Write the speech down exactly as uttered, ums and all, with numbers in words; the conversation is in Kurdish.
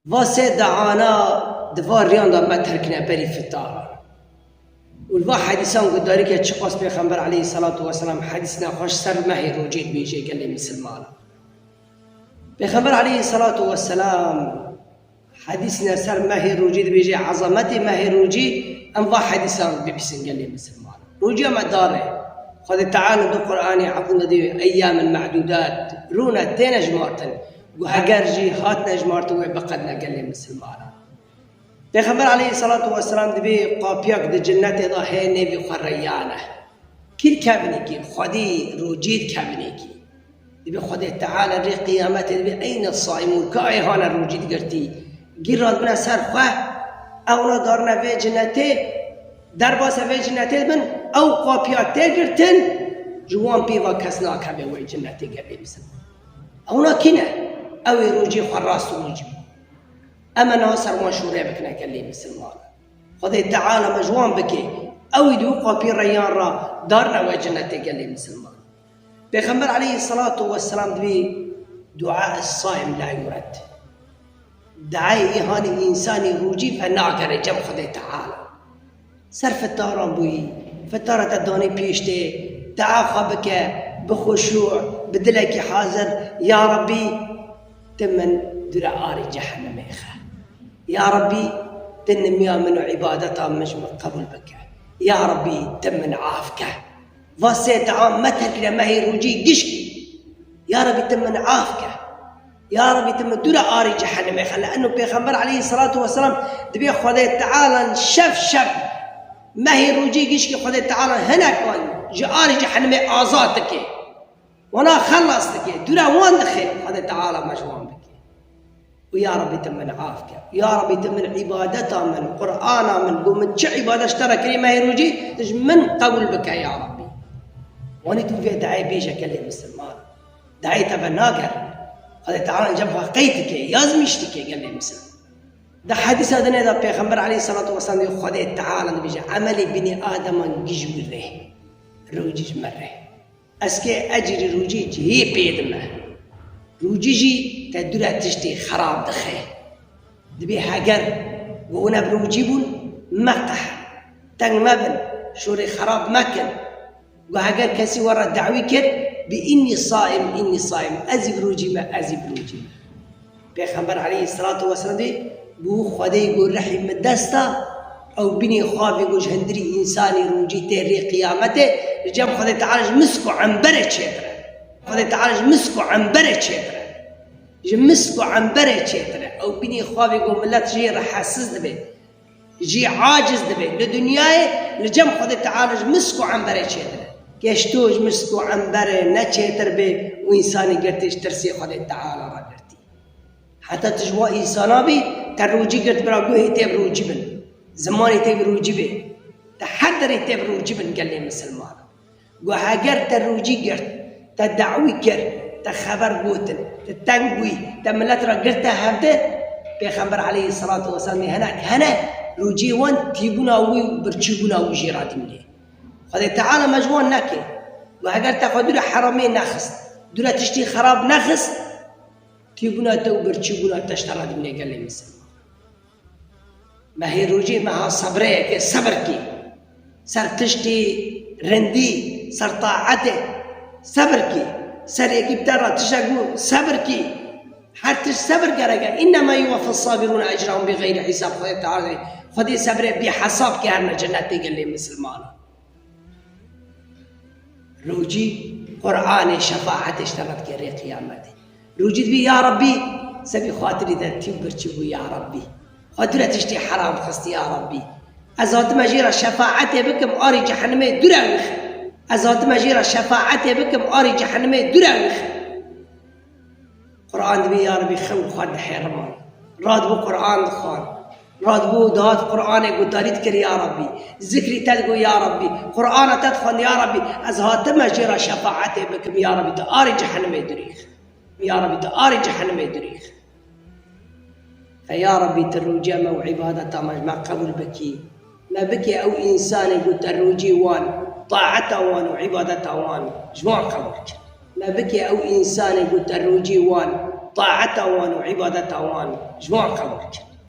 Va sê deana di va riyan de me terkine berî fitaran. Û li va hedîsan guhdarî ke çiqas Pêxember aleyhisselatu vesselam hedîsine xweş ser mehê rojê dibêje gelê misilmanan. Pêxember aleyhisselatu vesselam hedîsine ser mehê rojê dibêje, ezametê mehê rojê, em va hedîsan bibîsin gelê misilmanan. Rojiya me dar e. Xwedê Teala di Qur'anê Ezîm de dibê eyyamen me'dudat, rûne têne jimartin. Gu heger jî hatine jimartin wê biqedine gelê misilmanan. Pêxember aleyhisselatu vesselam dibê qapiyak di cinnetê de heye nêvê xwe Reyyan e. Kî dikevin êkî? Xwedî rojî dikevin êkî. Dibê Xwedê Teala rê qiyametê dibê eyne saîmûn, ka ê hane rojî digirtî. Gî radibine ser xwe, ewna darine vê cinnetê, derbasa vê cinnetê dibin, ew qapiya tê girtin, ji wan pêva kes nakeve wê cinnetê gelê misilman. Ewna kî ne? Ew ê rojê xwe rast rojî bû. Em ê niha ser wan şûrê bikine gelê misilman. Xwedê Teala me ji wan bike. Ew ê di wî qapî Reyyan re darine wê cinnetê gelê misilman. Pêxember aleyhisselatu vesselam dibê dua saim la yuret. Duayê îhanê însanê rojî venagere cem Xwedê Teala. Ser fitaran bûyî, fitara te danî pêştê, dua xwe bike, bi xuşû, bi dilekî hazir, ya Rebbî, tu min dûre arê cehennemê xe. Ya Rebbî, tu nimiya min û îbadeta min ji min qebûl bike. Ya Rebbî, tu min af ke. Va sê dua me terkine mehê rojî gişkî. Ya Rebbî, tu min af ke. Ya Rebbî, tu min dûre arê cehennemê xe. Li eno Pêxember aleyhisselatu vesselam dibê Xwedê Teala şev şev mehê rojî gişkî Xwedê Teala hinekan ji arê cehennemê azad dike. Wana xelas dike, dûre wan dixe, Xwedê Teala me ji wan bike. Û ya Rebbî, tu min af ke. Ya Rebbî, tu min îbadeta min, Qur'ana min, ku min çi îbadet ji te re kirî mehê rojî, tu ji min qebûl bike ya Rebbî. Wanî tu vê duayê bêje gelê misilman. Duayê te venager. Xwedê Teala cem xwe qey dike, yazmîş dike gelê misilman. Di hedîsa dinê de Pêxember aleyhisselatu vesselam dibê Xwedê Teala dibêje, emelê binî Ademan gî ji wî rê, rojî ji me rê. Ez kê ecrî rojî cihê pê dime. Rojî jî te dûre tiştê xerab dixe. Dibê heger gu hûn ev rojî bûn, meqeh, teng mebin, şorê xerab mekin. Gu heger kesî we re dawî kir, bi înnî saim, înnî saim, ez î bi rojî me, ez î bi rojî me. Pêxember aleyhisselatu vesselam dê, bû Xwedê ku rihî min dest da, ew binê xwe vê ku ji hundirî însanî rûcî tê rê qiyametê, li cem Xwedê Teala ji misk û emberê çêtir e. Xwedê Teala ji misk û emberê çêtir e. Ji misk û emberê çêtir e. Ew binê xwe vê ku milet jê rehesiz dibe. Jî aciz dibe. Li dinyayê li cem Xwedê Teala ji misk û emberê çêtir e. Keşto ji misk û emberê ne çêtir bê û însanî girtî ji tirsê Xwedê Teala re girtî. Heta tu ji wan însana bî, te rûcî girt bira guhê tê bi rûcî bin. Zimanê tê bi rûcî bê. Te her derê tê bi rûcî bin gelê misilman. Gu heger te rûcî girt, te dawî kir, te xeber gotin, te teng bûyî, te milet re girte hevde, Pêxember aleyhisselatu vesselam dê hinek hene, rûciyê wan tîbûna wî û birçîbûna wî jê re dimîne. Xwedê Teala me ji wan neke. Gu heger te xwe dûre heramê nexist, dûre tiştî xerab nexist, tîbûna te û birçîbûna te ji te re dimîne gelê misilman. Mehê rojê meha sebreyeke, sebir kî. Ser tiştî rindî, ser taetê, sebir kî. Ser yekî bi te re tiştek bû, sebir kî. Her tişt sebir gerek e. Înnema yuweffes sabirûne ecrahum bi xeyrî hîsab. Xwedê Teala, Xwedê sebrê bî hesab kê herine cennetê gelê misilmanan. Rûcî Qur'anê şefaetê ji te re dike rê qiyametê. Rûcî dibî, ya Rebbî, sebî xatirî de tî û birçî bû, ya Rebbî. Xwe dûre tiştê heram xistî, ya Rebbî. Ez hatime jê re şefaetê bikim, arî cehennemê dûre wî xe. Ez hatime jê re şefaetê bikim, arî cehennemê dûre wî xe. Quran dibê, ya Rebî, xew xwe dihêriman. Radibû Quran dixwand. Radibû dihat Quranê guhdarî dikir, ya Rebî. Zikrî te digot, ya Rebî. Qurana te dixwand, ya Rebî. Ez hatime jê re şefaetê bikim, ya Rebî. Tu arê cehennemê dirîx. Ya Rebî, tu arê cehennemê dirîx. Fe ya Rebî, tu rûcê me û îbadeta me ji me qebûl bikî. Me bike ew însanê ku te rûcî wan, taeta wan û îbadeta wan ji wan qebûl kir. Me bike ew însanê ku te rûcî wan, taeta wan û îbadeta wan ji wan qebûl kir.